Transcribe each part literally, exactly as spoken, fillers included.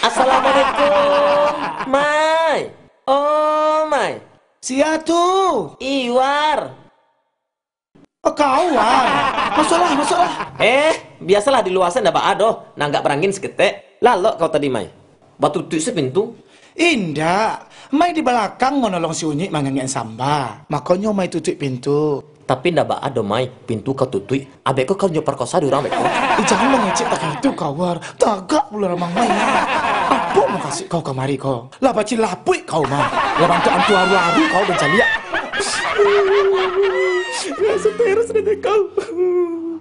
Assalamualaikum, Mai. Oh, Mai. Sia tu? Iwar. Oh, kau, War. Masuaklah, masuaklah. Eh, biasolah di lua se ndak baa doh. Nanggak barangin saketek. Lalok kau tadi, Mai. Batutuik se pintu. Indak. Mai di balakang manolong si Unyik mangangek samba. Makonyo Mai tutuik pintu. Tapi ndak baa doh, Mai. Pintu kau tutuik. Abek ko kau nyo parkosa di urang beko. Eh, jangan mangecek tak itu, kau, War. Tagak pulo ramang Mai. Apo mukasuik kau kamari ko? Lah bacilapuik kau mah. Lah bantuak antu aru-aru kau mancaliak. Lah stres dek kau.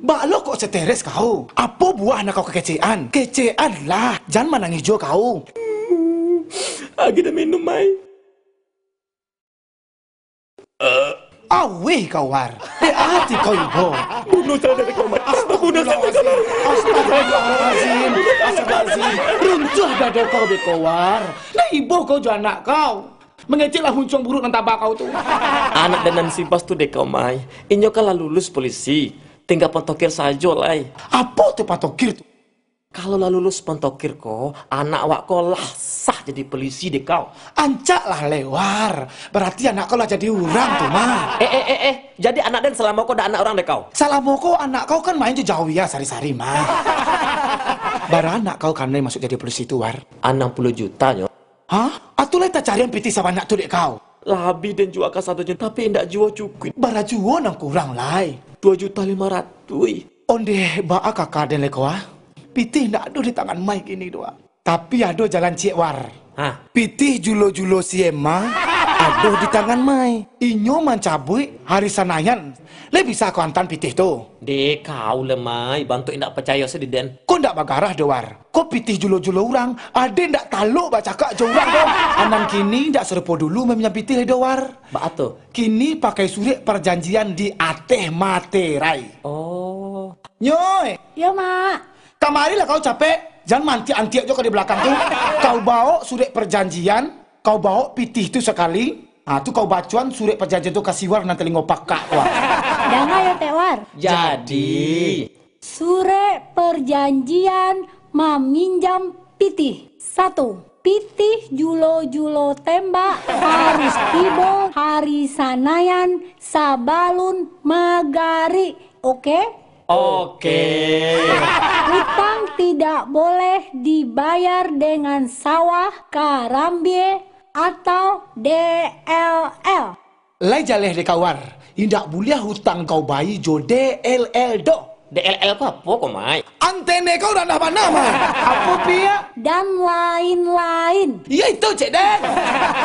Baa lo kok stres kau? Apo buah nan kau kakecekan? Kecekan lah. Jan manangih juo kau. Agiah den minum, Mai. Auih kau, War. Dek ati kau ibo. Bunuah sajo dek kau, Mai. Bunuah sajo dek kau, Mai. Astagfirullahalazim. Astagfirullahalazim. Runtuah dado kau dek kau, War. Lah ibo kau jo anak kau. Mangecek lah huncuang buruak nan taba kau tu. Anak den nan si Bas tu dek kau, Mai. Inyo kan lah lulus polisi. Tingga pantokir sajo lai. Apo tu pantokir tu? Kalau lah lulus pantokir ko, anak awak ko lah sah jadi polisi dek kau. Ancak lah lai, War. Barati anak kau lah jadi urang tu mah. Eh, eh, eh, eh. Jadi anak den salamo ko dak anak urang dek kau? Salamo ko anak kau kan main jo Jauh Iya sari-sari mah. Bara anak kau kanai masuak jadi polisi tu, War? Anam puluah juta nyo. Hah? Atu lai tacarian pitih sabanyak tu dek kau? Lah abih den jua kasadonyo, tapi indak juo cukuik. Bara juo nan kurang lai? Duo juta limo ratuih. Ondeh, baa kaka den lai ko, ah? Pitih indak ado di tangan Mai kini tu, ah. Tapi ado jalan ciek, War. Hah? Pitih julo-julo si Emma ado di tangan Mai. Inyo mancabuik hari Sanayan. Lai bisa kau antaan pitih tu? Dek kau lah, Mai, bantuak indak pacayo se di den. Ko ndak bagarah doh, War. Ko pitih julo-julo urang, ade ndak talok bacakak jo urang doh. Anan kini ndak sarupo dulu maminjam pitih lai doh, War. Baa tu? Kini pakai surek parjanjian di ateh materai. Oh. Nyoi! Yo, Mak. Kamarilah kau capek, jan maantiak-antiak jo kau di balakang tu. Kau bawok surek parjanjian, kau bawok pitih tu sakali. Ha, tu kau bacoan surek parjanjian tu ka si War nan talingo pakak, War. Danga yo, Tek War. Jadi. Surek parjanjian maminjam pitih. Satu, pitih julo-julo tembak harus tibo hari Sanayan sabalun magarik. Oke? Oke. Utang tidak boleh dibayar dengan sawah, karambia, atau D L L. Lai jaleh dek kau, War. Indak buliah utang kau bayia jo D L L doh. D L L ko apo ko, Mai? Antene kau randah bana, Mai. Apo piak? Dan lain-lain. Iyo itu, Cek Den.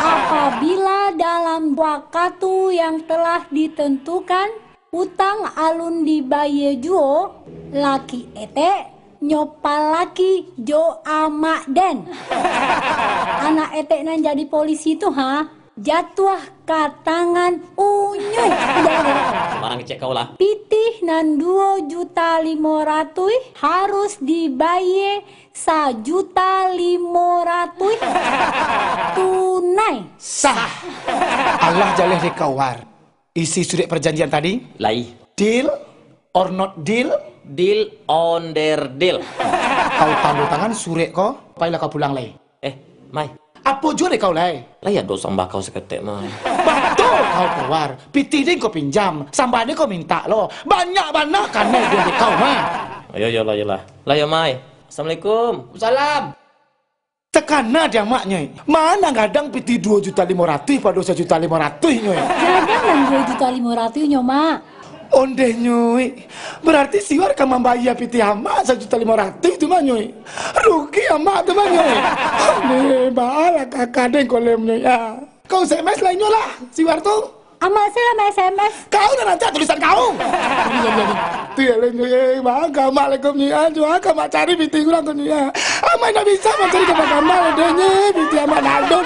Apabila dalam wakatu yang telah ditentukan, utang alun dibayia juo, laki etek nyo palaki jo amak den. Anak etek nan jadi polisi tu, ha, jatuah ka tangan Unyuik. Sembarang kecek kau lah. Pitih nan duo juta limo ratuih harus dibayia sajuta limo ratuih tunai. Sah. Alah jaleh dek kau, War. Isi surek parjanjian tadi? Lai. Deal or not deal? Deal on their deal. Kau tando tangan surek ko, pailah kau pulang lai. Eh, Mai. Apo juo dek kau lai? Lai ado sambah kau saketek, Mai. Batua kau ko, War. Pitih den kau pinjam, sambah den kau mintak lo. Banyak bana kanai den dek kau, Mai. Ayo, yolah, yolah. Lah yo, Mai. Assalamualaikum. Salam. Takana di amak, Nyuik. Ma nan gadang pitih duo juta limo ratuih pado sajuta limo ratuih, Nyuik? Gadang nan duo juta limo ratuih nyo, Mak. Ondeh, Nyuik. Barati si War ka mambayia pitih amak sajuta limo ratuih tu mah, Nyuik. Rugi amak tu mah, Nyuik. Ondeh, baalah kaka den ko lai, Nyuik, ah. Kau S M S lah inyo lah, si War tu. Amak se lah ma-S M S. Kau nan rancak tulisan kau. Jadi, jadi, jadi. Tu yo lah, Nyuik, eh, mangko amak lai ko, Nyuik, ah, juo ka amak cari pitih urang ko, Nyuik, ah. Amak indak bisa mancari gambar-gambar deh, Nyuik, pitih amak ndak ado.